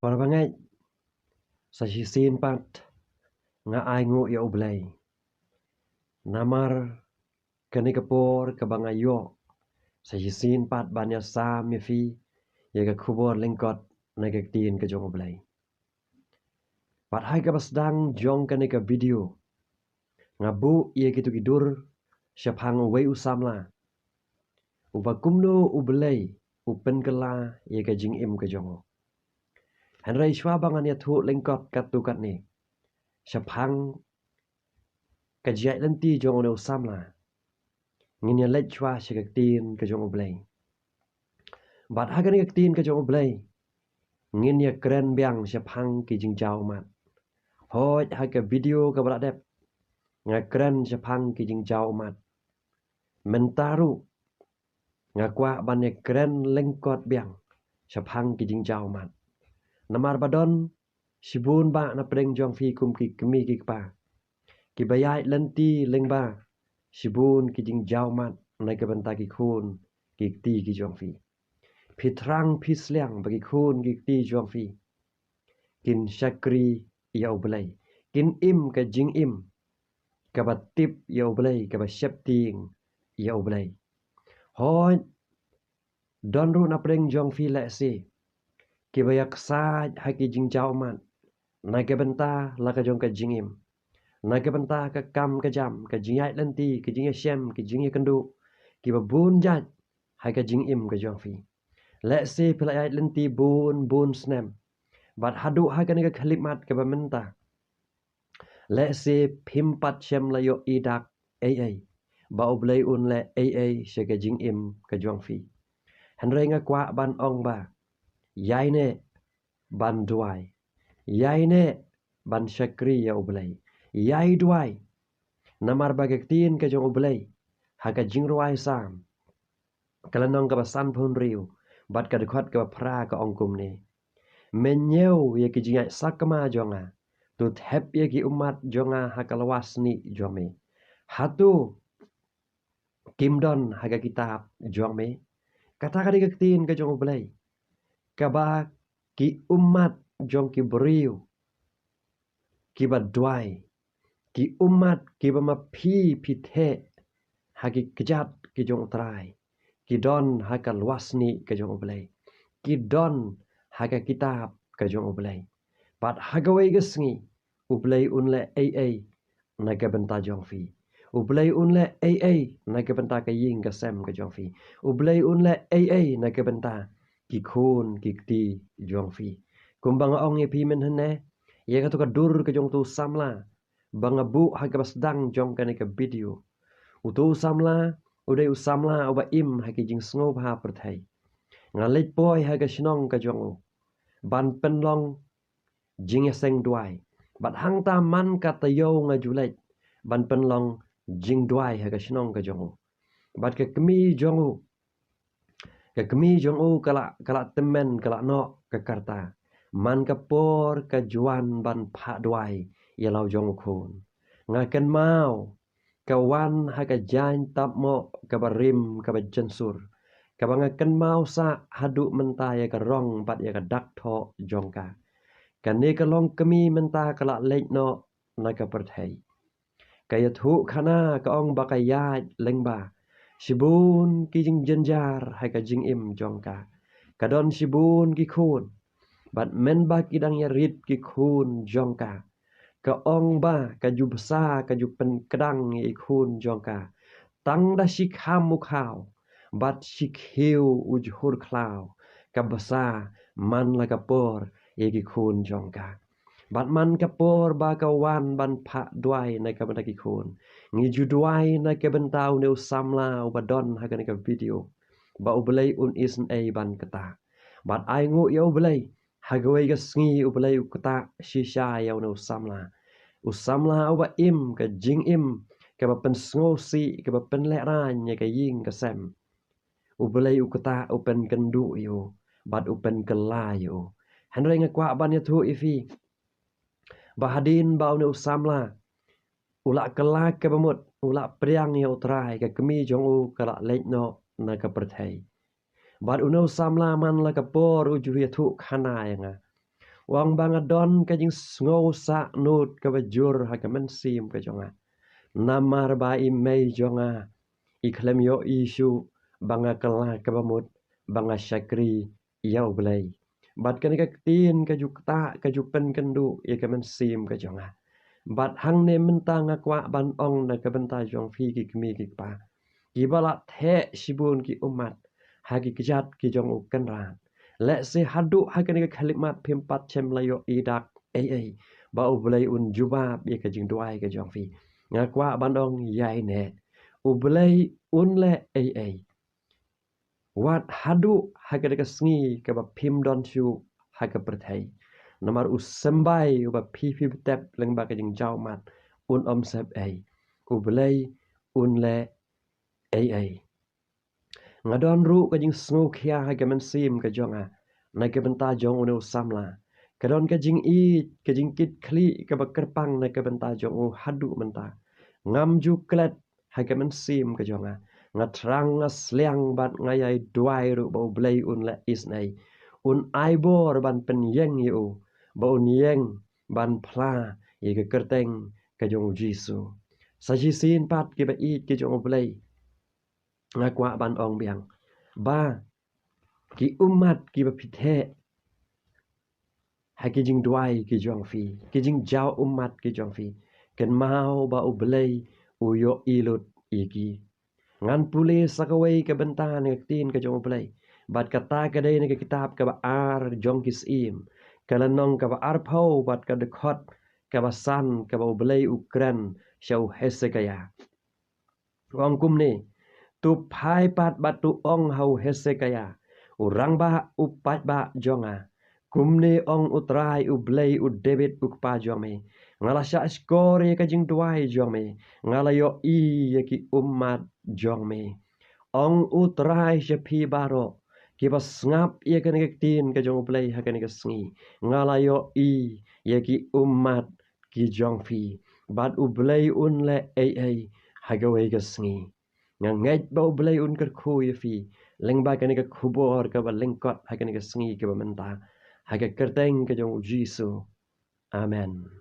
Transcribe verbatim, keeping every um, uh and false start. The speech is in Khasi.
Para bangeit, sa shisien pat nga ai nguh ïa U Blei. Namar kane ka por kaba nga ïoh sa shisien pat ban ïa sam ïa phi ïa ka khubor lyngkot na ka ktien ka jong U Blei. Bad ha kaba sdang jong kane ka video, nga buh ïa kito ki dur shaphang uwei u samla uba kumno U Blei u pynkylla ïa ka jingim ka jong u. Hynrei shuwa ba ngan ïathuh lyngkot katto katne shaphang ka jingïaid lynti jong une u samla, ngin ïa leit shuwa sha ka ktien ka jong U Blei. Bad ha kane ka ktien ka jong U Blei ngin ïa kren biang shaphang ki jingjaw ummat. Hooid, ha ka video kaba la dep nga kren shaphang ki jingjaw ummat. Mynta ruh nga kwah ban ïa kren lyngkot biang shaphang ki jingjaw ummat. Namar ba don shibun bah na pdeng jong phi kum ki kmie ki kpa kiba ïaid lynti lyngba shibun ki jingjaw ummat na ka bynta ki khun ki kti ki jong phi. Phi thrang phi sliang ba ki khun ki kti jong phi kin shakri ïa U Blei, kin im ka jingim kaba tip ïa U Blei, kaba sheptieng ïa U Blei. Hooid, don ruh na pdeng jong phi lehse kiba ïa ksaid ha ki jingjaw ummat na ka bynta la ka jong ka jingim, na ka bynta ka kam ka jam, ka jingïaid lynti, ka jingïashem, ka jingïakynduh, kiba bun jait ha ka jingim ka jong phi. Lehse phi la ïaid lynti bun bun snem, bad haduh ha kane ka khyllipmat kaba mynta, lehse phim pat shym la ïohi dak ei ei ba U Blei un leh ei ei sha ka jingim ka jong phi. Hynrei nga kwah ban ong ba ïai neh ban duwai, ïai neh ban shakri ïa U Blei, ïai duwai. Namar ba ka ktien ka jong U Blei ha ka Jingrwai Salm ka lynnong kaba sanphew hynriew bad ka dkhot kaba phra ka ong kumne: Mynñiew ïa ki jingïaid sakma jong nga, to thep ïa ki ummat jong nga ha ka lwasnieh jong me. Hato kim don ha ka kitab jong me? Kata ka dei ka ktien ka jong U Blei kaba ki ummat jong ki briew kiba duwai, ki ummat kiba ma phi phi theh ha ki kjat ki jong U Trai, ki don ha ka lwasnieh ka jong U Blei, ki don ha ka kitab ka jong U Blei. Bad ha kawei ka sngi U Blei un leh ei ei na ka bynta jong phi. U Blei un leh ei ei na ka bynta ka ïing ka sem ka jong phi. U Blei un leh ei ei na ka bynta ki khun ki kti jong phi. Kumba nga ong ïa phi mynhynne, ïa kato ka dur ka jong uto u samla ba nga buh ha kaba sdang jong kane ka video. Uto u samla u dei u samla uba im ha ki jingsngewbha pyrthei. Nga leit poi ha ka shnong ka jong u ban pynlong jingïaseng duwai. Bad hangta man ka taïew nga ju leit ban pynlong jingduwai ha ka shnong ka jong u. Bad ka kmie jong u, ka kmie jong u ka la, ka la tymmen, ka la noh ka karta. Man ka por ka ju wan ban phah duwai ïa la u jong u khun. Nga kynmaw ka wan ha ka jaiñ tapmoh kaba rim kaba jynsur, kaba nga kynmaw sah haduh mynta ïa ka rong bad ïa ka dak thoh jong ka. Kane ka longkmie mynta ka la leit noh na ka pyrthei. Ka ïathuh khana, ka ong ba ka ïaid lyngba shibun ki jingjynjar ha ka jingim jong ka. Ka don shibun ki khun, bad mynba ki dang ïarit ki khun jong ka, ka ong ba ka ju bsa, ka ju pynkdang ïa i khun jong ka. Tang da shi kham u khaw bad shi khiew u jhur khlaw, ka bsa man la ka por ïa ki khun jong ka. Bad man ka por ba ka wan ban phah duwai na ka bynta ki khun, ngi ju duwai na ka bynta une u samla uba don ha kane ka video, ba U Blei un isynei ban ktah. Bad ai nguh ïa U Blei, ha kawei ka sngi U Blei u ktah shisha ïa une u samla. U samla uba im ka jingim kaba pynsngewsih, kaba pynlehraiñ ïa ka ïing ka sem. U Blei u ktah, u pynkynduh ïa u bad u pynkylla ïa u. Hynrei nga kwah ban ïathuh ïa phi ba hadien ba une u samla u la kylla kaba mut, u la pdiang ïa U Trai, ka kmie jong u ka la leit noh na ka pyrthei. Bad une u samla man la ka por u ju ïathuh khana ïa nga. U ong ba nga don ka jingsngew sahnud kaba jur ha ka mynsiem ka jong nga. Namar ba i mei jong nga i khlem ïohi shuh ba nga kylla kaba mut ba nga shakri ïa U Blei. Bad kane ka ktien ka ju ktah, ka ju pynkynduh ïa ka mynsiem ka jong nga. Bad hangne mynta nga kwah ban ong na ka bynta jong phi ki kmie ki kpa kiba la theh shibun ki ummat ha ki kjat ki jong u Kynrad. Lehse haduh ha kane ka khyllipmat phim pat shym la ïohi dak ei ei ba U Blei un jubab ïa ka jingduwai ka jong phi. Nga kwah ban ong ïa ine, U Blei un leh ei ei. Wat haduh ha kane ka sngi kaba phim don shuh ha ka pyrthei. Namar u symbai uba phi phi btep lyngba ka jingjaw ummat un ym sep ei. U Blei un leh ei ei. Nga don ruh ka jingsngewkhia ha ka mynsiem ka jong nga na ka bynta jong une u samla. Ka don ka jingïeit, ka jingkitkhlieh kaba kyrpang na ka bynta jong u haduh mynta. Ngam ju klet ha ka mynsiem ka jong nga. Nga thrang, nga sliang bad nga ïai duwai ruh ba U Blei un leh isynei. Un ai bor ban pynïeng ïa u, ba un ïeng ban phla ïa ka kyrteng ka jong U Jisu. Sa shisien pat kiba ïeit ki jong U Blei, nga kwah ban ong biang ba ki ummat kiba phi theh ha ki jingduwai ki jong phi, ki jingjaw ummat ki jong phi, kynmaw ba U Blei u ïohi lut ïa ki. Ngan pule sa kawei ka bynta na ka ktien ka jong U Blei. Bad kata ka dei na ka kitab kaba ar jong ki Syiem, ka lynnong kaba arphew bad ka dkhot kaba san, kaba U Blei u kren sha u Hesekiah. U ong kumne: To phai pat bad to ong ha u Hesekiah, u rangbah, u paidbah jong nga, kumne ong U Trai, U Blei u David u kpa jong me: Nga la shahshkor ïa ka jingduwai jong me, nga la ïohi ïa ki ummat jong me. Ong U Trai sha phi baroh kiba sngap ïa kane ka ktien ka jong U Blei ha kane ka sngi: Nga la ïohi ïa ki ummat ki jong phi, bad U Blei un leh ei ei ha kawei ka sngi. Nga ngeit ba U Blei un kyrkhu ïa phi lyngba kane ka khubor kaba lyngkot ha kane ka sngi kaba mynta, ha ka kyrteng ka jong U Jisu. Amen.